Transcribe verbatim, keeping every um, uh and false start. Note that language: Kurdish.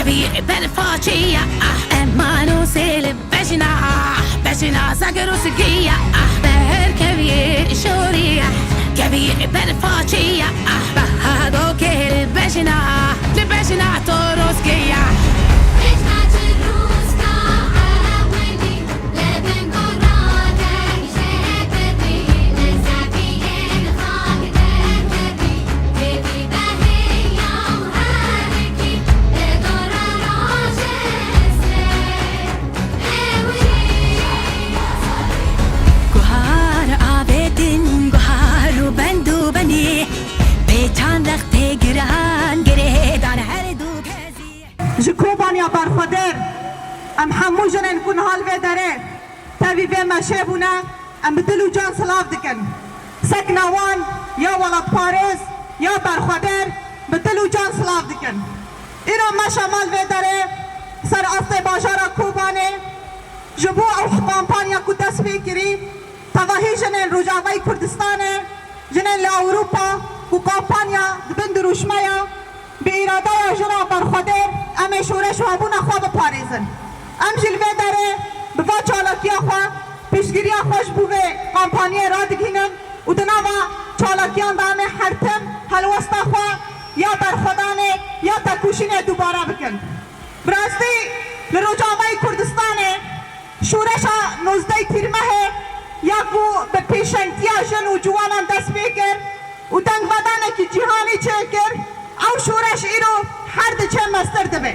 Kevî berfa çiya, ah, eman û sêl bejna, ah, bejna zagir û sigiya, ah, beher kevî şoriya, kevî berfa çiya, ah, bahado kêl bejna, li bejna torozkiya. Bejna çi rûska ewilî, li bin gora deng jê birî, li zeviyên xak derkevî, kevî beheya û herikî, li dora rojê sê ewilî. Guhar avêtin, guhar û bend û benî, pêçan rextê giran girêdan her du kezî. Ji Kobaniya berxwedêr, em hemû jinên ku niha li vê derê tevî vê meşê bûne, em bi dil û can silav dikin. Sekna wan ya welatparêz, ya berxwedêr, bi dil û can silav dikin. Îro meşa me li vê derê ser astê bajara Kobanê ji bo ew kampanya ku dest pê kirî, tevahî jinên Rojavayê Kurdistanê, jinên li Ewropa ku kampanya di bin dirûşmeya bi îradeya jina berxwedêr, em ê şoreş û hebûna xwe biparêzin. Em jî li vê derê bi va çalakiya xwe piştgiriya xwe ji bo vê kampanyê radigihînin û di nava çalakiyan de em ê her tim helwesta xwe ya berxwedanê ya tekoşînê dubare bikin. Bi rastî li Rojavayê Kurdistanê şoreşa nozdeh Tîrmehê ya ku bi pêşengtiya jin û ciwanan dest pê kir û dengvedanekî cîhanî çêkir, ew şoreş îro her diçe mestir dibe.